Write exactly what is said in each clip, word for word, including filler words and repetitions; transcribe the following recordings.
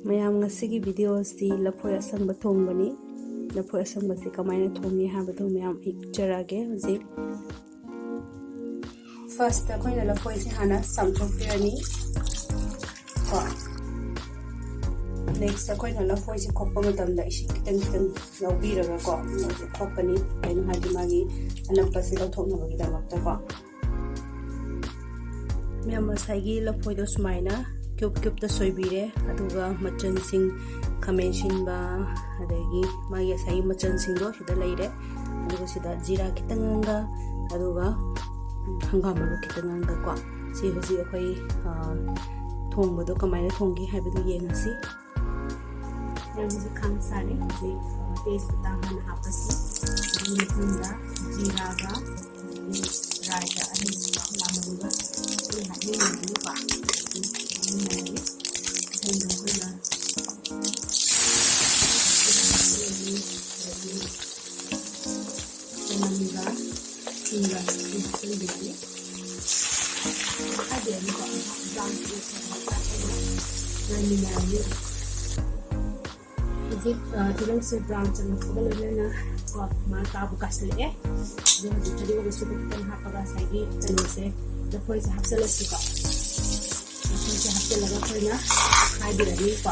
ꯃꯌꯥꯝ, ꯉꯁꯤꯒꯤ video ꯑꯁꯤ ꯂꯐꯣꯏ ꯑꯁꯪꯕ ꯊꯣꯡꯕꯅꯤ꯫ ꯂꯐꯣꯏ ꯑꯁꯪꯕꯁꯤ ꯀꯃꯥꯏꯅ ꯊꯣꯡꯉꯤ ꯍꯥꯏꯕꯗꯨ ꯃꯌꯥꯝ ꯑꯩ ꯎꯠꯆꯔꯛꯑꯒꯦ ꯍꯧꯖꯤꯛ꯫ First ꯑꯩꯈꯣꯏꯅ ꯂꯐꯣꯏꯁꯦ ꯍꯥꯟꯅ ꯆꯥꯝꯊꯣꯛꯄꯤꯔꯅꯤ ꯀꯣ꯫ Next ꯑꯩꯈꯣꯏꯅ ꯂꯐꯣꯏꯁꯦ ꯈꯣꯛꯄ ꯃꯇꯝꯗ ꯏꯁꯤꯡ ꯈꯤꯇꯪ ꯈꯤꯇꯪ ꯌꯥꯎꯕꯤꯔꯒꯀꯣ, ꯃꯣꯏꯁꯦ ꯈꯣꯛꯀꯅꯤ꯫ ꯀꯩꯅꯣ ꯍꯥꯏꯗꯤ ꯃꯥꯒꯤ ꯑꯅꯞꯄꯁꯦ ꯂꯧꯊꯣꯛꯅꯕꯒꯤꯗꯃꯛꯇꯀꯣ꯫ ꯃꯌꯥꯝ, ꯉꯁꯥꯏꯒꯤ ꯂꯐꯣꯏꯗꯣ ꯁꯨꯃꯥꯏꯅ cube cubeꯇ ꯁꯣꯏꯕꯤꯔꯦ, ꯑꯗꯨꯒ ꯃꯆꯜꯁꯤꯡ, ꯈꯥꯃꯦꯟ ꯑꯁꯤꯟꯕ, ꯑꯗꯒꯤ ꯃꯥꯒꯤ ꯉꯁꯥꯏꯒꯤ ꯃꯆꯜꯁꯤꯡꯗꯣ ꯁꯤꯗ ꯂꯩꯔꯦ꯫ ꯑꯗꯨꯒ ꯁꯤꯗ ꯖꯤꯔꯥ ꯈꯤꯇꯪ ꯑꯃꯒ, ꯑꯗꯨꯒ ꯍꯪꯒꯥꯝ ꯃꯔꯨ ꯈꯤꯇꯪ ꯑꯃꯒ ꯀꯣ꯫ ꯁꯤ ꯍꯧꯖꯤꯛ ꯑꯩꯈꯣꯏ, ꯑ, ꯊꯣꯡꯕꯗꯣ ꯀꯃꯥꯏꯅ ꯊꯣꯡꯒꯦ ꯍꯥꯏꯕꯗꯨ ꯌꯦꯡꯉꯁꯤ꯫ ꯑꯩ ꯍꯧꯖꯤꯛ ꯈꯥꯡ ꯁꯥꯔꯦ꯫ ꯍꯧꯖꯤꯛ, ꯑ, ꯇꯦꯖꯄꯇꯥ ꯍꯥꯟꯅ ꯍꯥꯞꯄꯁꯤ꯫ ꯑꯗꯨꯒꯤ ꯃꯇꯨꯡꯗ ꯖꯤꯔꯥꯒ, ꯑꯗꯒꯤ ꯔꯥꯏꯒ ꯑꯅꯤꯁꯤꯒ ꯍꯪꯒꯥꯝ ꯃꯔꯨꯒ ꯑꯩꯈꯣꯏ ꯍꯥꯞꯃꯤꯟꯅꯔꯅꯤꯀꯣ꯫ ꯑꯗꯨꯝ ꯍꯥꯞꯃꯤꯟꯅꯔꯅꯤ꯫ ꯃꯊꯪꯗ ꯑꯩꯈꯣꯏꯅ ꯑꯗꯒꯤ ꯆꯅꯝꯒ ꯊꯨꯝꯒ ꯍꯥꯞꯆꯤꯟꯕꯤꯔꯅꯤ꯫ ꯍꯥꯏꯕꯤꯔꯅꯤꯀꯣ꯫ ꯕ꯭ꯔꯥꯎꯟ ꯉꯥꯏꯃꯤꯟꯅꯔꯅꯤ꯫ ꯍꯧꯖꯤꯛ, ꯑ, ꯇꯤꯜꯍꯧꯁꯦ ꯕ꯭ꯔꯥꯎꯟ ꯆꯪꯉꯛꯄꯒ ꯂꯣꯏꯅꯅ ꯀꯣ, ꯃꯥ ꯀꯥꯕꯨ ꯀꯥꯁꯜꯂꯛꯑꯦ꯫ ꯑꯗꯣ ꯍꯧꯖꯤꯛ ꯐꯗꯤꯒꯣꯝ ꯑꯁꯨꯕ ꯈꯤꯇꯪ ꯍꯥꯞꯄꯒ ꯉꯁꯥꯏꯒꯤ ꯀꯩꯅꯣꯁꯦ, ꯂꯐꯣꯏꯁꯦ ꯍꯥꯞꯆꯜꯂꯁꯤꯀꯣ꯫ ꯂꯐꯣꯏꯁꯦ ꯍꯥꯞꯆꯜꯂꯒ ꯑꯩꯈꯣꯏꯅ ꯈꯥꯏꯕꯤꯔꯅꯤꯀꯣ꯫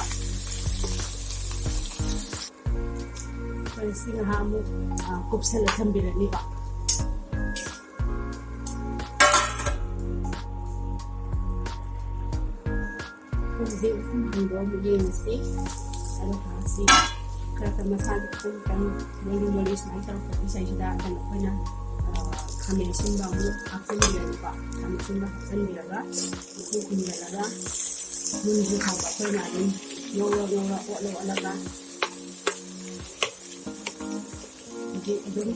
ꯑꯩꯈꯣꯏꯅ ꯁꯤ ꯉꯥꯏꯍꯥꯛ ꯑꯃꯨꯛ, ꯑ, ꯀꯨꯞꯁꯜꯂ ꯊꯝꯕꯤꯔꯅꯤꯀꯣ꯫ ꯍꯧꯖꯤꯛ ꯎꯈꯨꯝ ꯍꯥꯡꯗꯣꯛꯑ ꯑꯃꯨꯛ ꯌꯦꯡꯉꯁꯤ꯫ ꯑꯗꯨꯒ ꯁꯤ ꯈꯔ ꯈꯔ ꯃꯁꯥꯗ ꯈꯤꯇꯪ ꯈꯤꯇꯪ ꯃꯣꯂꯤ ꯃꯣꯂꯤ ꯁꯨꯃꯥꯏꯅ ꯇꯧꯔꯛꯄꯒꯤ ꯁꯤꯗꯩꯁꯤꯗ ꯑꯗꯨꯝ ꯑꯩꯈꯣꯏꯅ, ꯑ, ꯈꯥꯃꯦꯟ ꯑꯁꯤꯟꯕ ꯑꯃꯨꯛ ꯍꯥꯞꯆꯤꯟꯕꯤꯔꯅꯤꯀꯣ꯫ ꯈꯥꯃꯦꯟ ꯑꯁꯤꯟꯕ ꯍꯥꯞꯆꯤꯟꯕꯤꯔꯒ ꯃꯈꯨꯝ ꯈꯨꯝꯖꯤꯜꯂꯒ ꯃꯨꯟꯗ꯭ꯔꯤ ꯐꯥꯎꯕ ꯑꯩꯈꯣꯏꯅ ꯑꯗꯨꯝ ꯉꯧꯔ ꯉꯧꯔ ꯑꯣꯠꯂ ꯑꯣꯠꯂꯒ ꯍꯧꯖꯤꯛ ꯑꯗꯨꯝ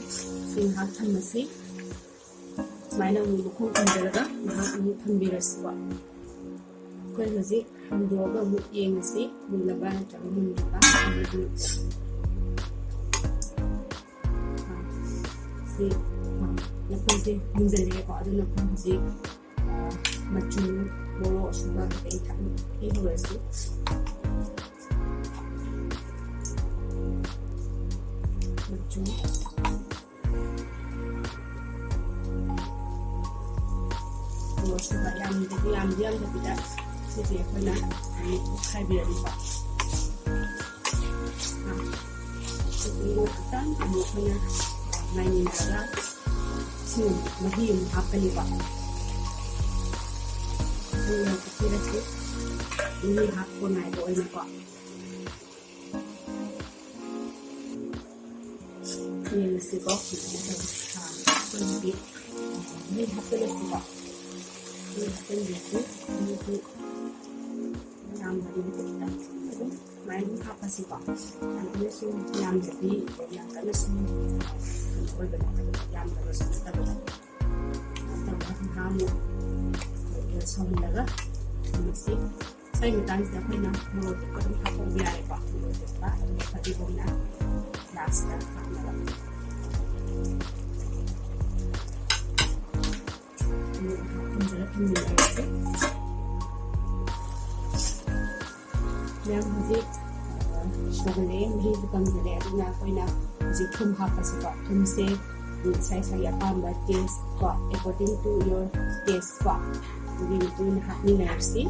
ꯁꯤ ꯉꯥꯏꯍꯥꯛ ꯊꯝꯃꯁꯤ꯫ ꯁꯨꯃꯥꯏꯅ ꯑꯃꯨꯛ ꯃꯈꯨꯝ ꯈꯨꯝꯖꯤꯜꯂꯒ ꯉꯥꯏꯍꯥꯛ ꯑꯃꯨꯛ ꯊꯝꯕꯤꯔꯁꯤꯀꯣ꯫ ꯑꯩꯈꯣꯏ ꯍꯧꯖꯤꯛ ꯍꯥꯡꯗꯣꯛꯑꯒ ꯑꯃꯨꯛ ꯌꯦꯡꯉꯁꯤ, ꯃꯨꯜꯂꯕ ꯅꯠꯇ꯭ꯔꯒ ꯃꯨꯟꯗ꯭ꯔꯤꯕ ꯍꯥꯏꯕꯗꯨ꯫ ꯑ, ꯁꯤ, ꯑ, ꯂꯐꯣꯏꯁꯦ ꯃꯨꯟꯖꯜꯂꯛꯑꯦꯀꯣ, ꯑꯗꯨꯅ ꯑꯩꯈꯣꯏ ꯍꯧꯖꯤꯛ, ꯑ, ꯃꯆꯨ, ꯃꯣꯔꯣꯛ ꯑꯁꯨꯕ ꯀꯩꯀꯩ ꯊꯥꯛ-, ꯍꯩꯍꯧꯔꯁꯤ꯫ ꯃꯣꯔꯣꯛꯁꯤꯒ ꯌꯥꯝꯗꯕꯤ, ꯌꯥꯝꯗꯤ ꯌꯥꯝꯗꯕꯤꯗ ꯁꯤꯁꯦ ꯑꯩꯈꯣꯏꯅ ꯑꯃꯨꯛ ꯈꯥꯏꯕꯤꯔꯅꯤꯀꯣ꯫ ꯁꯤꯁꯦ ꯈꯤꯇꯪ ꯑꯃꯨꯛ ꯑꯩꯈꯣꯏꯅ ꯉꯥꯏꯃꯤꯟꯅꯔꯒ ꯏꯁꯤꯡ ꯑꯃꯨꯛ, ꯃꯍꯤ ꯑꯃꯨꯛ ꯍꯥꯞꯀꯅꯤꯀꯣ꯫ ꯑꯗꯨꯒ ꯍꯥꯞꯄꯤꯔꯁꯤ, ꯃꯍꯤ ꯍꯥꯞꯄ ꯉꯥꯏꯕ ꯑꯣꯏꯅꯀꯣ꯫ ꯌꯦꯡꯉꯁꯤꯀꯣ꯫ ꯑꯩꯈꯣꯏꯒꯤ ꯃꯍꯤ ꯍꯥꯞꯆꯤꯜꯂꯁꯤꯀꯣ꯫ ꯃꯍꯤ ꯍꯥꯞꯆꯤꯟꯕꯤꯔꯁꯤ꯫ ꯃꯍꯤꯁꯤ ꯌꯥꯝꯗꯕꯤꯗ ꯈꯤꯇꯪ ꯑꯗꯨꯝ ꯁꯨꯃꯥꯏꯅ ꯑꯗꯨꯝ ꯍꯥꯞꯄꯁꯤꯀꯣ꯫ ꯌꯥꯝ ꯀꯟꯅꯁꯨ ꯌꯥꯝꯗꯕꯤ, ꯌꯥꯝ ꯀꯟꯅꯁꯨ ꯑꯣꯏꯕ ꯅꯠꯇꯕ, ꯌꯥꯝꯗꯕꯁꯨ ꯅꯠꯇꯕꯗ꯫ ꯑꯗꯨꯃꯥꯏꯅ ꯇꯧꯔꯒ ꯉꯥꯏꯍꯥꯛ ꯑꯃꯨꯛ ꯁꯧꯍꯜꯂꯒ ꯊꯝꯃꯁꯤ꯫ ꯁ꯭ꯋꯥꯏ ꯃꯇꯥꯡꯁꯤꯗ ꯑꯩꯈꯣꯏꯅ ꯃꯣꯔꯣꯛ ꯑꯇꯦꯛꯄ ꯑꯗꯨꯝ ꯍꯥꯞꯍꯧꯕ ꯌꯥꯔꯦꯀꯣ꯫ ꯃꯣꯔꯣꯛ ꯑꯇꯦꯛꯄ ꯑꯗꯨꯒ ꯐꯗꯤꯒꯣꯝꯅ ꯂꯥꯁꯇ ꯍꯥꯞꯅꯕ꯫ ꯑꯃꯨꯛ ꯉꯥꯏꯍꯥꯛ ꯊꯝꯖꯤꯜꯂ ꯊꯝꯃꯤꯟꯅꯔꯁꯤ꯫ ꯃꯌꯥꯝ ꯍꯧꯖꯤꯛ, ꯑ, ꯁꯧꯒꯠꯂꯛꯑꯦ, ꯃꯍꯤꯁꯨ ꯀꯪꯁꯤꯜꯂꯛꯑꯦ꯫ ꯑꯗꯨꯅ ꯑꯩꯈꯣꯏꯅ ꯍꯧꯖꯤꯛ ꯊꯨꯝ ꯍꯥꯞꯄꯁꯤꯀꯣ꯫ ꯊꯨꯝꯁꯦ, ꯎꯝ, ꯏꯁꯥ ꯏꯁꯥꯒꯤ ꯑꯄꯥꯝꯕ taste ꯀꯣ, according to your taste ꯀꯣ, ꯑꯗꯨꯒꯤ ꯃꯇꯨꯡ ꯏꯟꯅ ꯍꯥꯞꯃꯤꯟꯅꯔꯁꯤ꯫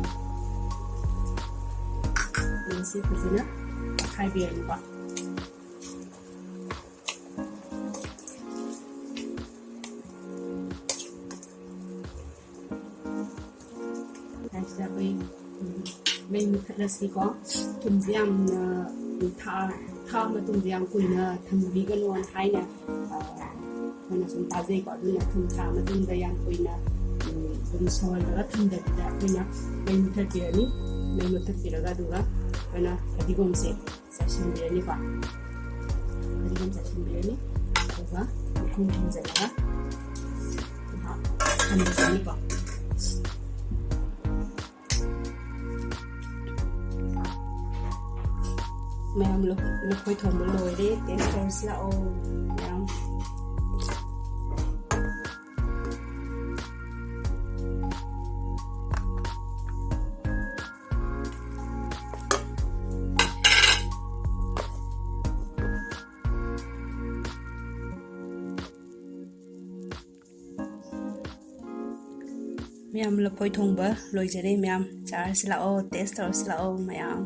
ꯃꯁꯤ ꯐꯖꯅ ꯇꯛꯈꯥꯏꯕꯤꯔꯅꯤꯀꯣ꯫ ꯁꯤꯗ ꯑꯩꯈꯣꯏ, ꯎꯝ, ꯃꯩ ꯃꯨꯊꯠꯂꯁꯤꯀꯣ꯫ ꯊꯨꯝꯁꯦ ꯌꯥꯝꯅ, ꯎꯝ, ꯊꯥ, ꯊꯥ ꯃꯇꯨꯡꯗ ꯌꯥꯝ ꯀꯨꯏꯅ ꯊꯝꯕꯤꯒꯅꯣꯅ ꯍꯥꯏꯅ, ꯑ, ꯑꯩꯈꯣꯏꯅ ꯁꯨꯝ ꯇꯥꯖꯩꯀꯣ꯫ ꯑꯗꯨꯅ ꯊꯨꯝ ꯊꯥ ꯃꯇꯨꯡꯗ ꯌꯥꯝ ꯀꯨꯏꯅ, ꯎꯝ, ꯑꯗꯨꯝ ꯁꯧꯍꯜꯂꯒ ꯊꯝꯗꯕꯤꯗ ꯑꯩꯈꯣꯏꯅ ꯃꯩ ꯃꯨꯊꯠꯄꯤꯔꯅꯤ꯫ ꯃꯩ ꯃꯨꯊꯠꯄꯤꯔꯒ ꯑꯗꯨꯒ ꯑꯩꯈꯣꯏꯅ ꯐꯗꯤꯒꯣꯝꯁꯦ ꯆꯥꯏꯁꯤꯟꯕꯤꯔꯅꯤꯀꯣ꯫ ꯐꯗꯤꯒꯣꯝ ꯆꯥꯏꯁꯤꯟꯕꯤꯔꯅꯤ꯫ ꯑꯗꯨꯒ ꯃꯈꯨꯝ ꯈꯨꯝꯖꯤꯜꯂꯒ ꯉꯥꯏꯍꯥꯛ ꯊꯝꯕꯤꯔꯅꯤꯀꯣ꯫ ꯃꯌꯥꯝ ꯂ-, ꯂꯐꯣꯏ ꯊꯣꯡꯕ ꯂꯣꯏꯔꯦ꯫ Taste ꯇꯧꯔꯁꯤ ꯂꯥꯛꯑꯣ ꯃꯌꯥꯝ꯫ ꯃꯌꯥꯝ, ꯂꯐꯣꯏ ꯊꯣꯡꯕ ꯂꯣꯏꯖꯔꯦ ꯃꯌꯥꯝ꯫ ꯆꯥꯔꯁꯤ ꯂꯥꯛꯑꯣ, ꯇꯦꯁ ꯇꯧꯔꯁꯤ ꯂꯥꯛꯑꯣ ꯃꯌꯥꯝ꯫